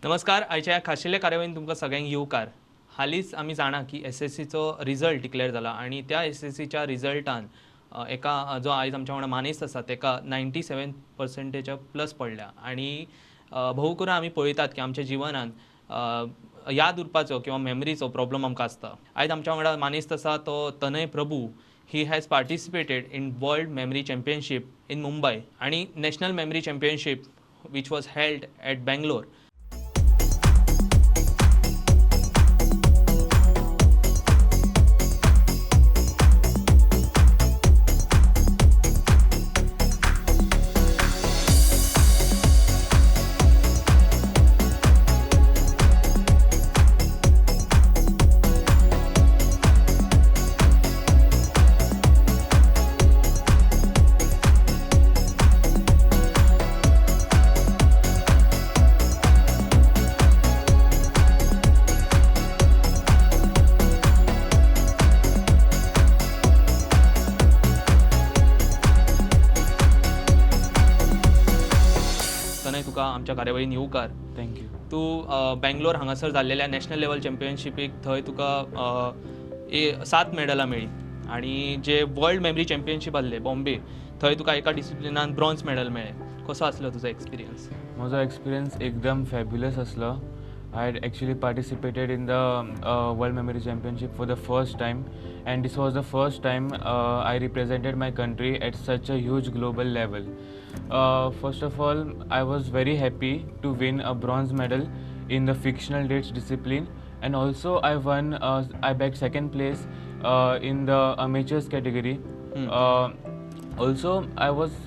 नमस्कार, आयच्या ह्या खाशेल्या कार्यावळीन तुमकां सगळ्यांक येवकार. हालींच आमी जाणा की एसएससीचो रिजल्ट डिक्लेअर जाला आनी त्या एसएससीच्या रिजल्टान एका जो आयज आमच्या वांगडा मानेस्त आसा तेका 97% प्लस पडल्या. आनी भोव करून आमी पळयतात की आमच्या जिवनान याद उरपाचो किंवा मेमरीचो प्रॉब्लम आमकां आसता. आयज आमच्या वांगडा मानेस्त आसा तो Tanay Prabhu. He has participated in World Memory Championship in Mumbai आनी National Memory Championship which was held at Bangalore. तुका आमच्या कार्यावळीन येवकार. Thank you. तूं बेंगलोर हांगासर जाल्लेल्या नॅशनल लेवल चॅम्पियनशिपीक थंय तुका 7 मेडलां मेळ्ळी आनी जे वर्ल्ड मेमरी चॅम्पियनशीप आहले बॉम्बे थंय तुका एका डिसिप्लिनान ब्रॉन्ज मेडल मेळ्ळें. कसो आसलो तुजो एक्सपिरियन्स? म्हजो एक्सपिरियन्स एकदम फॅब्युलस आसलो. I had actually participated in the World Memory Championship for the first time, and this was the first time I represented my country at such a huge global level. First of all, I was very happy to win a bronze medal in the fictional dates discipline, and also I won, I bagged second place in the amateurs category. Also, I was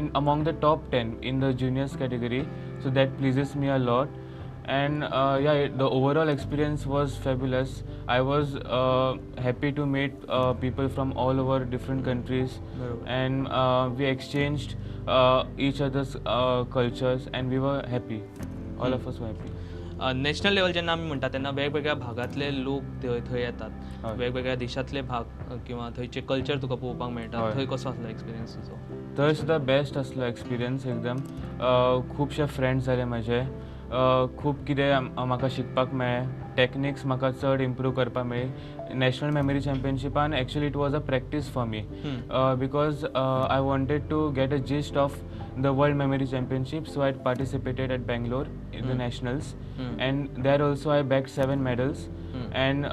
in among the top 10 in the juniors category, so that pleases me a lot. And yeah, the overall experience was fabulous. I was happy to meet people from all over different countries, and we exchanged each other's cultures, and we were happy. All of us were happy. National level जेन्ना आमी म्हणटा तेन्ना वेगवेगळ्या भागांतले लोक थंय येतात, वेगवेगळ्या देशांतले भाग किंवा थंयचे कल्चर तुका पळोवपाक मेळटा. थंय कसो आसलो एक्सपिरियन्स तुजो? थंय सुद्दां बेस्ट आसलो एक्सपिरियन्स एकदम. खुबशे फ्रेंड्स जाले म्हजे, खूब कितें म्हाका शिकपाक मेळ्ळें, टॅक्निक्स म्हाका चड इम्प्रूव करपाक मेळ्ळी. नॅशनल मेमरी चॅम्पियनशिपान actually it was a practice for me because I wanted to get a gist of the World Memory Championship, so I participated at Bangalore in the nationals, and there also I bagged 7 medals, and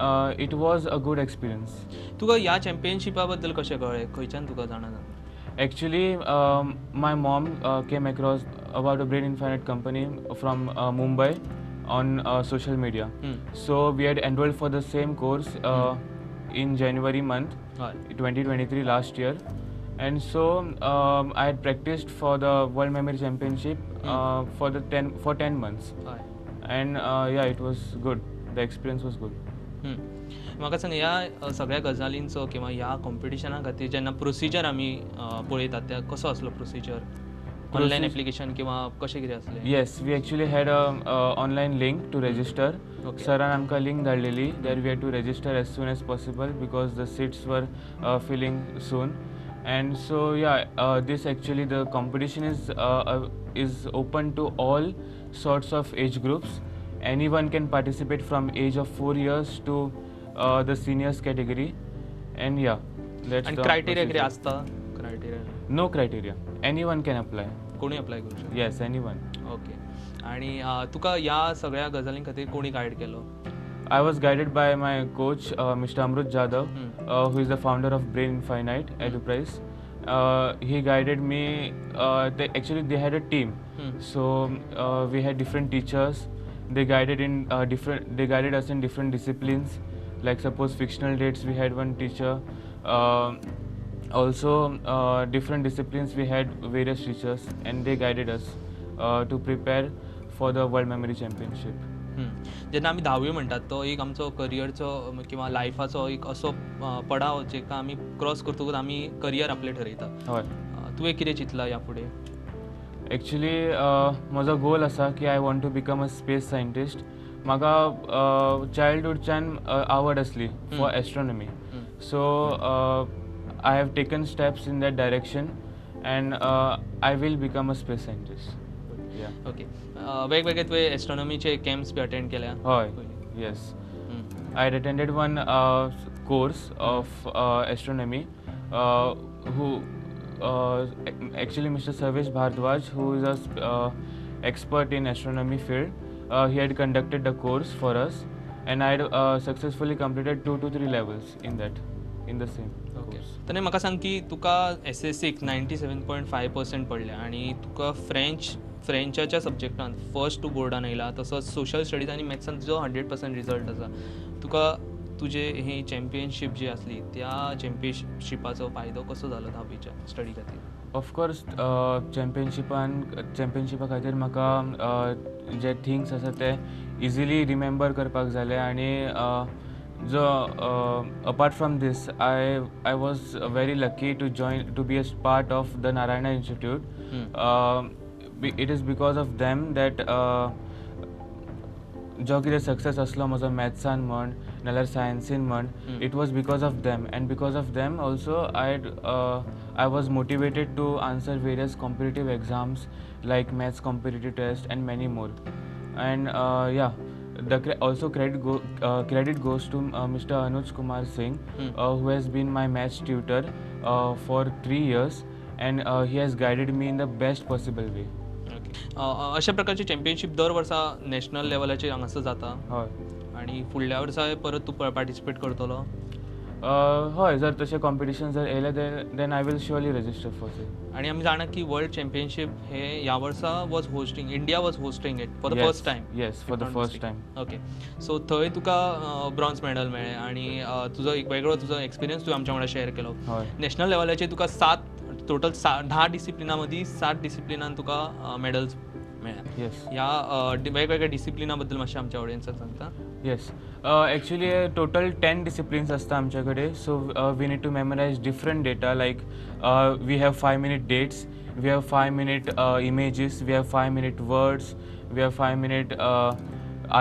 it was a good experience. तुका ह्या चॅम्पियनशिपा बद्दल कशें कळ्ळें? खंयच्यान तुका जाणा जालें? Actually, my mom came across about a Brain Infinite company from Mumbai on social media. So we had enrolled for the same course in January month, 2023 last year. And so I had practiced for the World Memory Championship for 10 months. And yeah, it was good. The experience was good. म्हाका सांग, ह्या सगळ्या गजालींचो किंवा ह्या कॉम्पिटिशना खातीर जेन्ना procedure आमी पळयतात त्या कसो आसलो प्रोसिजर? ऑनलायन एप्लिकेशन किंवा कशें कितें आसलें? Yes, we actually had a online link to register. सरान आमकां link धाडलेली, there we had to register as soon as possible because the seats were filling soon. And so yeah, this actually the competition is open to all sorts of age groups. Anyone can participate from age of 4 years to the seniors category, and yeah, that's and the criteria कितें आसता? Criteria? No criteria. Anyone can apply. कोणी apply करू शकता? Yes, anyone. Okay. आणि तुका ह्या सगळ्या गजालीं खातीर कोणी गायड केलो? I was guided by my coach, Mr. Amrut Jadhav, who is the founder of Brain Infinite Enterprise. He guided me. Actually, they had a team, so we had different teachers. They guided in They guided us in different disciplines. Like suppose fictional dates, we had one teacher. Also, different disciplines, we had various teachers, and they guided us to prepare for the World Memory Championship. जेन्ना आमी धावी म्हणटात तो एक आमचो करियरचो किंवा लायफाचो एक असो पडाव जेका आमी क्रॉस करतकूच आमी करियर आपलें ठरयता. हय. तुवें कितें चिंतलां ह्या फुडें? एक्चुली म्हजो गोल आसा की I want to become a space scientist. म्हाका चायल्डहुडच्यान आवड आसली for astronomy, so I have taken steps in that direction and I will become a space scientist. Okay, वेगवेगळे तुवें एस्ट्रॉनॉमीचे कॅम्प्स बी अटेंड केल्या? हय, yes. I had attended one course of astronomy, who actually Mr. Sarvesh Bhardwaj, who is a expert in astronomy field, he had conducted the course for us, and I had successfully completed 2 to 3 levels in that, in the same course. तने म्हाका सांग की तुका S S सीक 97.5% पडले आनी तुका फ्रेंचाच्या सब्जेक्टान first two बोर्डान येयला, तसोच सोशल स्टडीज आनी मॅथ्सान तुजो 100% रिजल्ट आसा. तुका तुजे ही चॅम्पियनशीप जी आसली त्या चॅम्पियनशिपाचो फायदो कसो जालो धावीच्या स्टडी खातीर? ऑफकोर्स चॅम्पियनशिपा खातीर म्हाका जे थिंग्स आसा ते इजिली रिमेंबर करपाक जाले आनी जो apart from this I was very lucky to join to be a part of the Narayana Institute. It is because of them that जो कितें सक्सेस आसलो म्हजो मॅथ्सान म्हण नाल्यार सायन्सीन म्हण, it was because of them, and because of them also I was motivated to answer various competitive exams like maths competitive test and many more. And yeah, the also credit goes to Mr. Anuj Kumar Singh, who has been my maths tutor for 3 years, and he has guided me in the best possible way. अशा प्रकारची championship दर वर्सा national लेवलाचेर हांगासर जाता. हय. आनी फुडल्या वर्सा परत तूं पार्टिसिपेट करतलो? हय, जर तशें कॉम्पिटिशन जर येयलें then I will surely register for it. आनी आमी जाणा की वर्ल्ड चॅम्पियनशीप हे ह्या वर्सा was hosting, India was hosting it for the first time. Yes, for the first time. Okay, so थंय तुका ब्रॉन्ज मेडल मेळ्ळें आनी तुजो एक वेगळो तुजो एक्सपिरियन्स तुवें आमच्या वांगडा शेअर केलो. नॅशनल लेवलाचेर तुका टोटल 10 डिसिप्लिना मदीं 7 डिसिप्लिनान तुका मेडल्स मेळ्ळ्या. ह्या वेगवेगळ्या डिसिप्लिना बद्दल मातशें आमच्या ऑडियन्साक सांगता? येस, एक्चुअली टोटल 10 डिसिप्लिन्स आसता आमचे कडेन. So we need to memorize different data, like we have 5-minute dates, we have 5-minute images, we have 5-minute words, we have 5-minute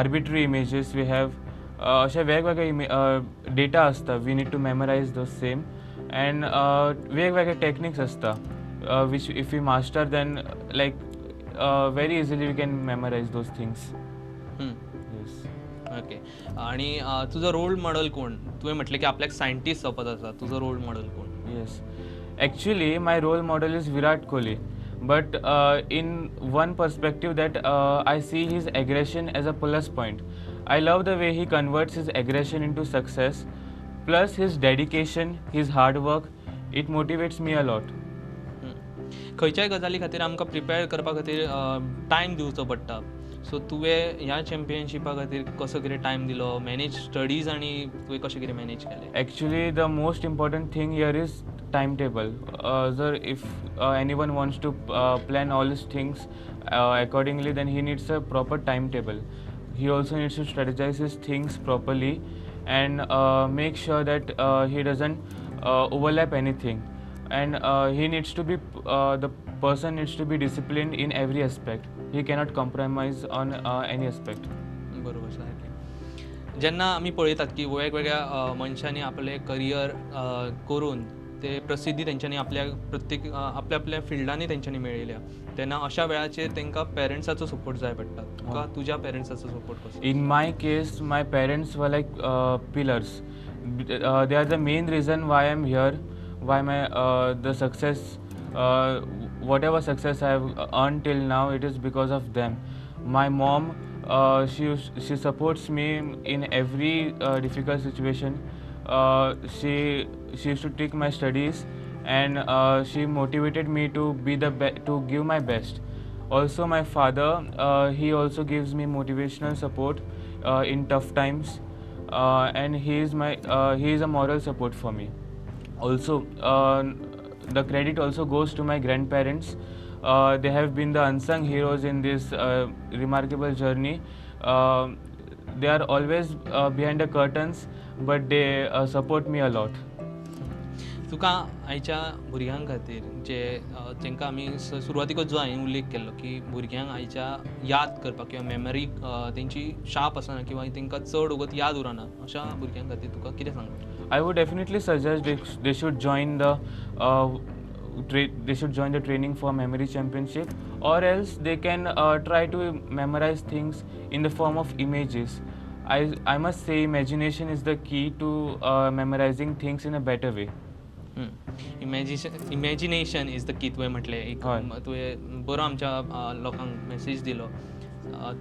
arbitrary images, we have अशे वेगवेगळे डेटा आसता. We need to memorize those same. And वेगवेगळे techniques आसता which if we master then like very easily we can memorize those things. Yes. Okay, आनी तुजो role model कोण? तुवें म्हटलें की आपल्याक सायंटिस्ट जावपाचो आसा, तुजो रोल मॉडल कोण? Yes, actually my role model is Virat Kohli, but in one perspective that I see his aggression as a plus point. I love the way he converts his aggression into success, plus his dedication, his hard work, it motivates me a lot. खंयच्याय गजाली खातीर आमकां prepare करपा खातीर time दिवचो पडटा. So तुवें ह्या चॅम्पियनशिपा खातीर कसो कितें टायम दिलो, मॅनेज स्टडीज आनी तुवें कशें कितें मॅनेज केलें? Actually the most important thing here is time table. जर if anyone wants to plan all his things accordingly, then he needs a proper time table. He also needs to strategize his things properly and make sure that he doesn't overlap anything, and he needs to be the person needs to be disciplined in every aspect. He cannot compromise on any aspect. बरोबर सारकें. जेन्ना आमी पळयतात की वेगवेगळ्या मनशांनी आपलें career करून ते प्रसिद्धी तेंच्यांनी आपल्या प्रत्येक आपल्या आपल्या फिल्डांनी तेंच्यांनी मेळयल्या, तेन्ना अशा वेळाचेर तांकां पेरंट्साचो सपोर्ट जाय पडटा. तुका तुज्या पेरंट्साचो सपोर्ट कसो? In my case my parents were like pillars. They are the main reason why I am here, why my the success, whatever success I have earned till now, it is because of them. My mom, she supports me in every difficult situation. She used to take my studies, and she motivated me to be to give my best. Also my father, he also gives me motivational support in tough times, and he is a moral support for me. Also, the credit also goes to my grandparents. They have been the unsung heroes in this remarkable journey. They are always behind the curtains, but they support me a lot. तुका आयच्या भुरग्यां खातीर जे तांकां आमी सुरवातीकच जो हांवें उल्लेख केल्लो की भुरग्यांक आयच्या याद करपाक किंवा मेमरी तेंची शार्प आसना किंवा तांकां चड वगत याद उरना, अशा भुरग्यां खातीर तुका कितें सांगता? I would definitely suggest they should join the they should join the training for memory championship, or else they can try to memorize things in the form of images. I must say imagination is the key to memorizing things in a better way. Imagination is the key तुवें म्हटलें एक. हय. तुवें बरो आमच्या लोकांक message दिलो.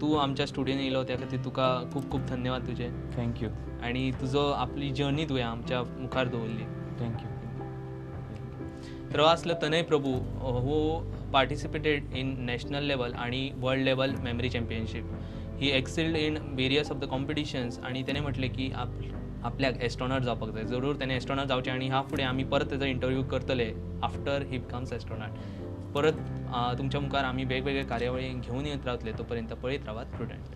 तूं आमच्या स्टुडियोन येयलो त्या खातीर तुका खूब खूब धन्यवाद तुजे. Thank you. आनी तुजो आपली जर्नी तुवें आमच्या मुखार दवरली. Thank you. तर हो आसलो तनय Prabhu, who participated in national level आणि world level memory championship. He excelled in various of the competitions आणि तेणें म्हटलें की आपल्याक एस्ट्रॉनॉट जावपाक जाय. जरूर तेणें एस्ट्रॉनॉट जावचें आनी ह्या फुडें आमी परत तेजो इंटरव्यू करतले आफ्टर he becomes astronaut. परत तुमच्या मुखार आमी वेगवेगळे कार्यावळी घेवन येत रावतले. तो पर्यंत पळयत रावात प्रुडंट.